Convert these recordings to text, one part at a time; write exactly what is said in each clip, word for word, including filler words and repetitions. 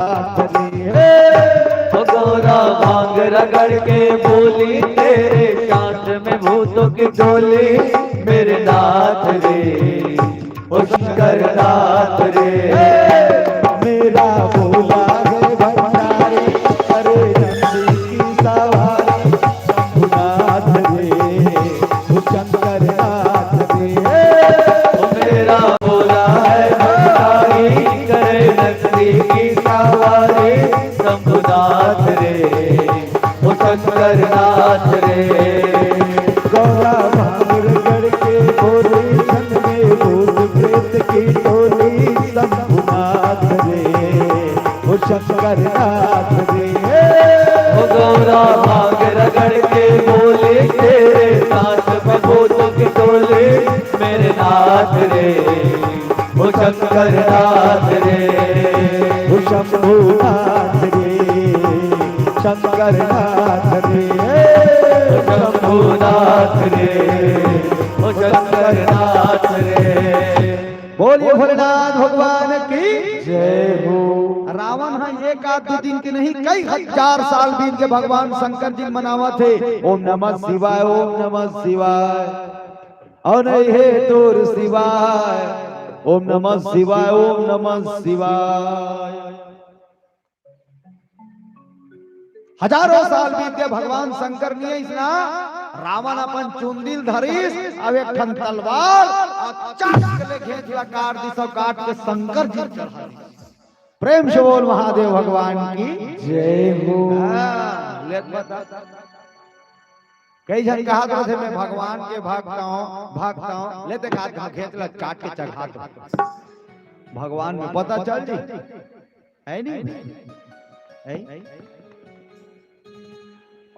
ओ गौरा भांग रगड़ के बोली, तेरे साथ में भूतों की टोली, मेरे नाथ रे, ओ शंकर नाथ रे। मेरा भोला है भंडारी, अरे नंदी की सवारी, शंभुनाथ रे, ओ शंकर नाथ रे। ओ मेरा भोला है भंडारी, करे नंदी की सवारी, शंभुनाथ रे, ओ शंकर नाथ रे। गौरा भांग रगड़ के बोली, छन में भूत प्रेत की टोली, शंभुनाथ रे, ओ शंकर नाथ रे। ओ गौरा भांग रगड़ के बोली, तेरे साथ में भूतों की टोली, मेरे नाथ रे, ओ शंकर नाथ रे। ओ शंभुनाथ रे, शंकर नाथ रे। ओ शंभुनाथ रे, ओ शंकर नाथ रे। बोलिए भोलेनाथ भगवान की जय हो। रावण ह एक आध दू दिन के नहीं, कई हजार साल बीत के भगवान शंकर जी मनावत हे, ओम नमः शिवाय, ओम नमः शिवाय। अउ नहीं हे तोर शिवाय, ओम नमः शिवाय, ओम नमः शिवाय। हजारों साल बीत के भगवान शंकर नहीं अइसना, रावण अपन चुंदिल धरिस, अब एक ठन तलवार, अउ चट ले घेंच ला काट दिस, अउ काट के शंकर जी चढ़ा दिस। प्रेम से बोल महादेव भगवान की जय हो। हाँ, ले बता। कई झन कहत रथे, "मैं भगवान के भक्त हूँ, भक्त हूँ।" ले देखा, घेंच ला काट के चघा दो। भगवान में पता चल जी। है नहीं? है?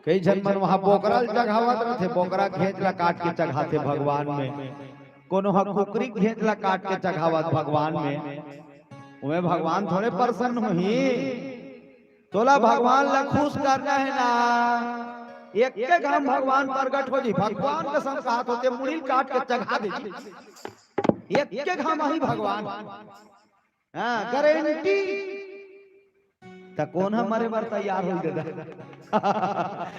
कई झन मन वहां बोकरा ल चघावत रथे, बोकरा घेंच ला काट के चघाथे भगवान में, कोनो ह कुकरी घेंच ला काट के चघावत भगवान में, उमे भगवान थोड़े प्रसन्न होही। तोला भगवान ला खुश करना है ना, एक के घाम भगवान प्रगट हो जी, भगवान कसम कहत हों ते मुड़ी ल काट के चघा दे जी, एक के घाम ही भगवान। हाँ, गारंटी। त कोन ह मरे बर तैयार होई दादा?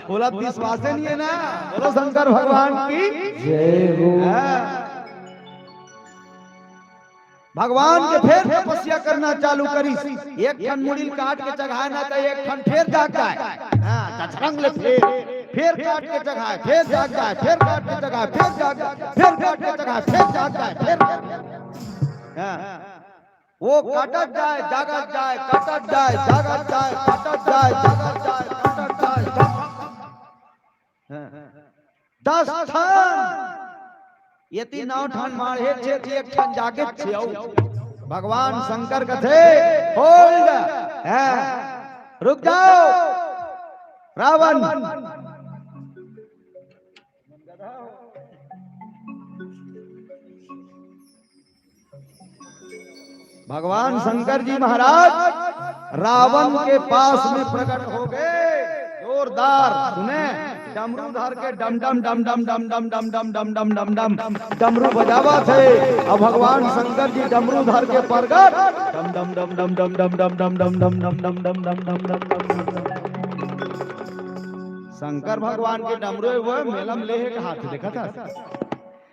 ओला विश्वासे नहीं है ना। बोलो शंकर भगवान की जय हो। हाँ। भगवान के फेर तपस्या करना चालू करिस। एक ठन मुड़ी ल काट के चघाय ना, त एक ठन फेर जाग जाय। हाँ, चछरंग ले फेर, फेर काट के चघाय, फेर जाग जाय, फेर काट के चघाय, फेर जाग जाय, फेर काट के चघाय, फेर जाग जाय, फेर। हाँ। वो काटत जाय, जागत जाय, काटत जाय, जागत जाय, काटत जाय, जागत जाय, काटत जाय, जागत। हाँ। दस ठन, एती नौ ठन माढ़े छे, एक ठन जागे छे। अउ भगवान शंकर कथे, "Hold, हैं, रुक जाओ, रावण।" भगवान शंकर जी महाराज रावण के पास में प्रकट हो गए। जोरदार सुने, डमरू धर के डम डम डम डम डमरू बजावत हे। अब भगवान शंकर जी डमरू धर के प्रगट, डम डम डम डम डम डम डम डम डम डम डम डम डम डम डम डम डम। शंकर भगवान के डमरू हे, वो मेलम लेहे का हाथ देखा था।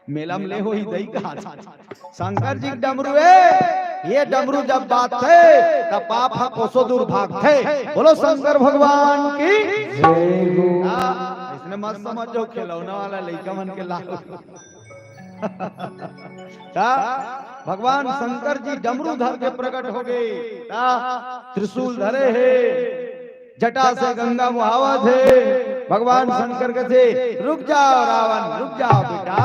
मेलम ले होही दई कहा। शंकर जी के डमरू हे, ये डमरू जब बाजथे, त पाप ह कोसों दूर भागथे। बोलो शंकर भगवान की जय हो। हाँ, इसने मत समझो खिलौना वाला लइका मन के लाओ। का भगवान शंकर जी डमरू धर के प्रकट हो गए, का त्रिशूल धरे हे, जटा से गंगा बहावत हे। भगवान शंकर कथे, "रुक जाओ रावण, रुक जाओ बेटा,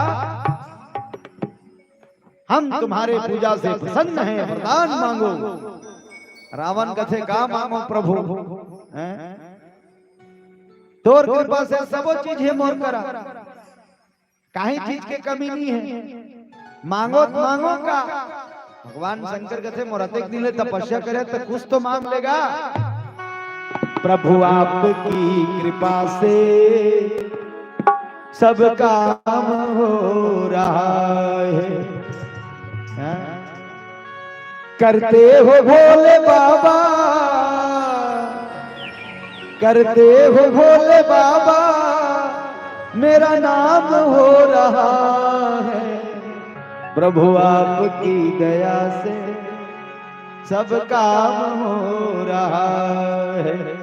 हम तुम्हारे पूजा से प्रसन्न हैं, वरदान मांगो।" रावण कथे, "का मांगो प्रभु? हैं? तोर कृपा से सबो चीज हे मोर करा।" काहीं चीज के कमी नहीं है, मांगो त मांगो का। भगवान शंकर कथे, "मोर अतेक दिन ले तपस्या करे, त कुछ तो मांग लेगा।" प्रभु आपकी कृपा से सब काम हो रहा है। हाँ? करते हो भोले बाबा, करते हो भोले बाबा, मेरा नाम हो रहा है। प्रभु आपकी दया से सब काम हो रहा है।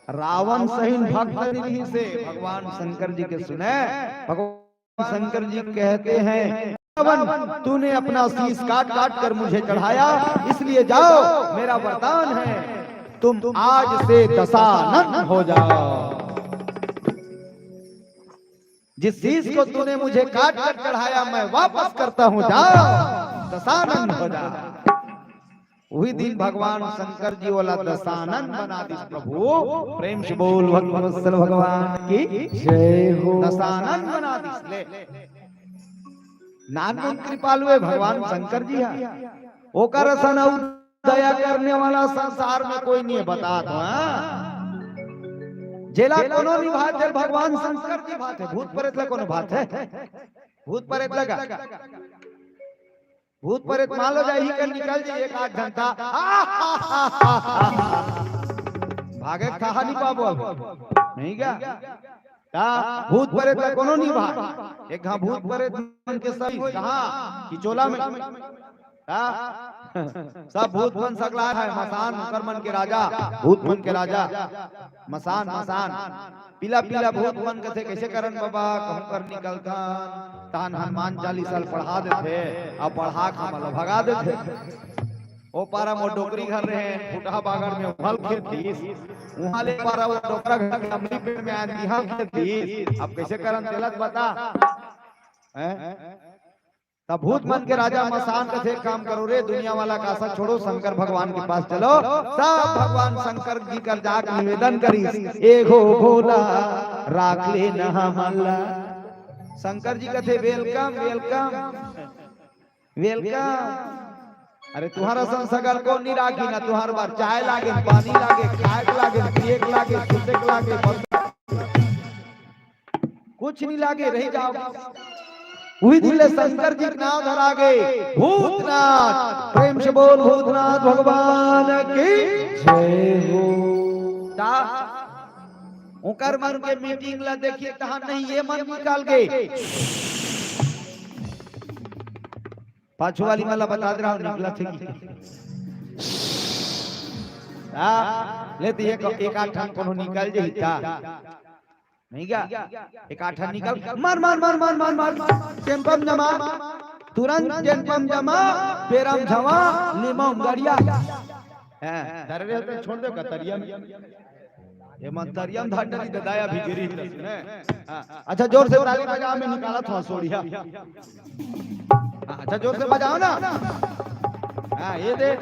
रावण सहिन भक्त निधि से भगवान शंकर जी के सुने। भगवान शंकर जी कहते हैं, रावण, तूने अपना शीश काट काट कर मुझे चढ़ाया, इसलिए जाओ, मेरा वरदान है, तुम आज से दशानन हो जाओ। जिस शीश को तूने मुझे काट कर चढ़ाया, मैं वापस करता हूँ, जाओ, दशानन हो जाओ। वही दिन भगवान शंकर जी वाला दशानन बना दिस प्रभु। प्रेम से बोल भक्तवत्सल भगवान की जय हो। दशानन बना दिस ले। नानमुन कृपालु है भगवान शंकर जी है। ओकर असन अउ दया करने वाला संसार में कोई नहीं है, बता दो, हाँ? जेला कोनो निभात है, भगवान शंकर जी भात है, भूत प्रेत ला कोनो भात है? भूत प्रेत लगा, भूत प्रेत मान लो जाही कर निकल जाई एक आध घंटा। भागे के थाहा नहीं पाबो अब। नहीं क्या? का भूत प्रेत ला कोनो नहीं भाग। एक घा भूत प्रेत मन के सही कहाँ कि चोला में। का सब भूत मन सकला है, मसान ओकर मन के राजा, भूत मन के राजा, मसान, मसान। पीला पीला भूत मन कथे, "कैसे करन बाबा, कहूँ कर निकलथन।" तहन हनुमान चालीसा ल पढ़ा देथे, अउ पढ़ा के हमन ल भगा देथे। ओ पारा मोर डोकरी घर रहे, फुटहा बागड़ में उहल खेत दिस। उहाँ ले पारा वो डोकरा घर के अमली पेड़ में आन दिहल खेत दिस। अब कैसे करन तेला त बता। हैं? तब भूत मन के राजा मसान कथे, "काम करो रे, दुनिया वाला कासा छोड़ो, शंकर भगवान के पास चलो।" सब भगवान शंकर जी कर जाके निवेदन करिस, "ए हो भोला, राख ले न हमला।" शंकर जी कथे, "Welcome, welcome, welcome।" अरे तुहर असन सगल कोन नहीं राखी ना, तुहर बर चाय लागे, पानी लागे, खाए के लागे, पिए के लागे, सुते के लागे, बस कुछ नहीं लागे, रही जाओ। उही दिन ले शंकर जी के नाव धरा गे भूतनाथ। प्रेम से बोल भूतनाथ भगवान की जय हो। ता ओकर मन के मीटिंग ला देखिए, तहां नहीं ये मन निकाल गे। पाछू वाली मन ला बता दे रहा हूँ, निकला थे कि हाँ, ले तो एक, एक आध ठन कोनो निकल जाही ता। नहीं क्या? एक आध ठन निकल, मार, मार, मार, मार, मार, मार, टेम्पम जमा, तुरंत टेम्पम जमा, पेरम झवा, लिमम गड़िया। हैं, डरे रहते, छोड़ दे कतरिया में। ये मन तरियम धंडरी ददाया भी गिरी तस ने। हाँ, अच्छा, जोर से ताली बजाओ, मैं निकाला था सोड़िया। हाँ, अच्छा, जोर से बजाओ ना। हाँ, ये दे।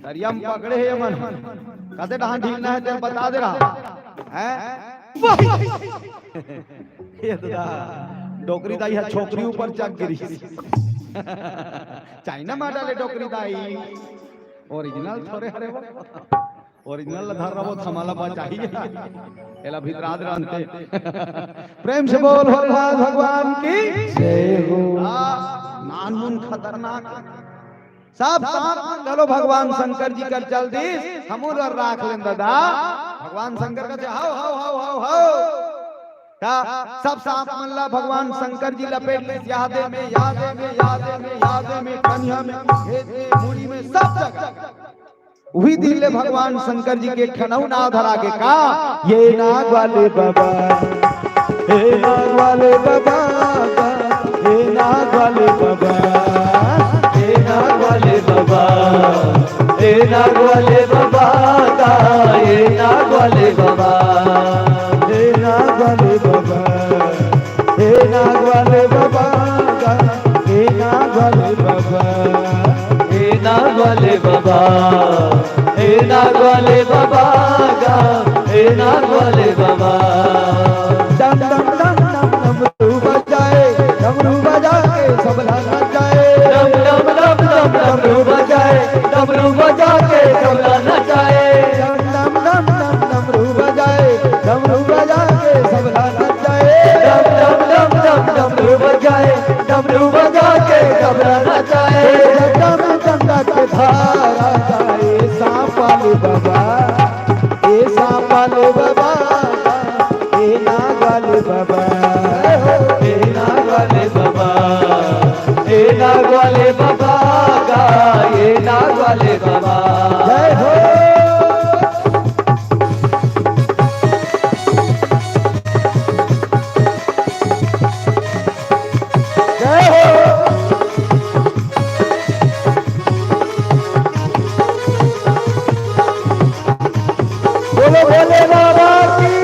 तरियम पकड़े हे ये मन। कते डहान ढीलना है, तेरे बता दे रहा। हैं? ये तो डोकरी दाई है, छोकरी ऊपर चढ़ गिरी। चाइना मार डाले डोकरी दाई। ओरिजिनल थोड़े हरे वो। ओरिजिनल ला धर रहो, थमाला बचाही। एला भीतरात रहते। प्रेम से बोल भोलेनाथ भगवान की जय हो। हाँ, नानमुन खतरनाक। सब सांप मन घलो भगवान शंकर जी कर चल दिस, हमू ला राख लेन दादा। भगवान शंकर कथे, "हाव, हाव, हाव, हाव, हाव।" ता सब सांप मन ला भगवान शंकर जी लपेट लिस, यादे में, यादे में, यादे में, यादे में, कनिहा में, खेत में, मुड़ी में, सब जगह। उही दिन ले भगवान शंकर जी के ठनऊ नाव धरा गे का, "ये नाग वाले बाबा, हे नाग वाले बाबा, हे नाग वाले बाबा, हे नाग वाले बाबा, हे नाग वाले बाबा, हे नाग वाले बाबा, हे नाग वाले बाबा।" हे नाग वाले बाबा गा, हे नाग वाले बाबा। हे नाग वाले बाबा, हे नाग वाले बाबा गा, हे नाग वाले बाबा। डम डम डम डम डमरू बजाए, डमरू बजा के सबला नचाए। डम डम डम डम डमरू बजाए, डमरू बजा के सबला नचाए। डम डम डम डम डमरू बजाए, डमरू बजा के सबला नचाए। डम डम डम डम डमरू बजाए, डमरू बजा के जटा में गंगा के धारा जाए, सांप वाले बाबा, ए सांप वाले बाबा, ए नाग वाले बाबा, ए नाग वाले बाबा, ए नाग वाले बाबा, ए नाग वाले बाबा। जय हो। जय हो। बोलो भोले बाबा की।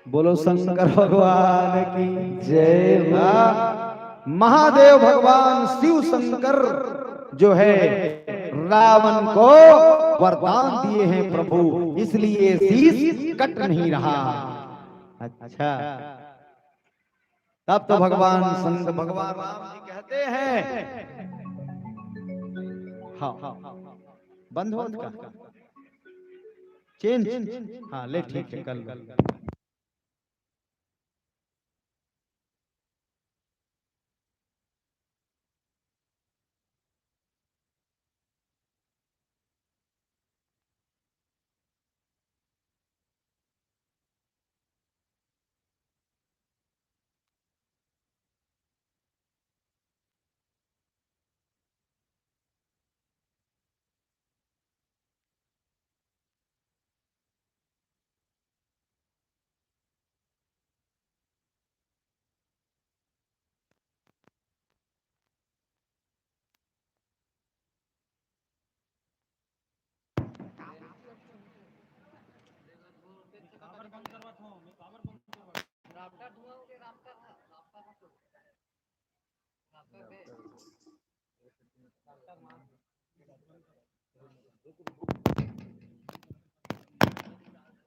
बोलो शंकर भगवान की जय। वाह। महादेव भगवान शिव शंकर जो है, रावण को वरदान दिए हैं प्रभु, इसलिए शीश कट नहीं रहा। अच्छा, तब तो भगवान शंकर, भगवान राम जी कहते हैं, हाँ, बंद हो का? चेंज। हाँ, ले, ठीक है, कर लो।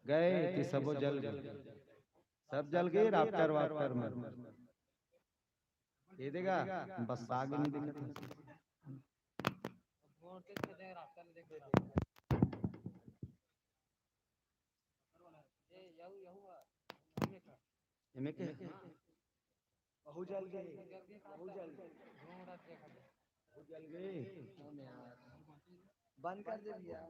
गए कि सबो जल गए, सब जल गए, राफ्टर वाफ्टर में। ये देगा, बस आगे नहीं दिखता। एमे के? अहू जल गए, अहू जल गए, अहू जल गए। बंद कर दे भैया।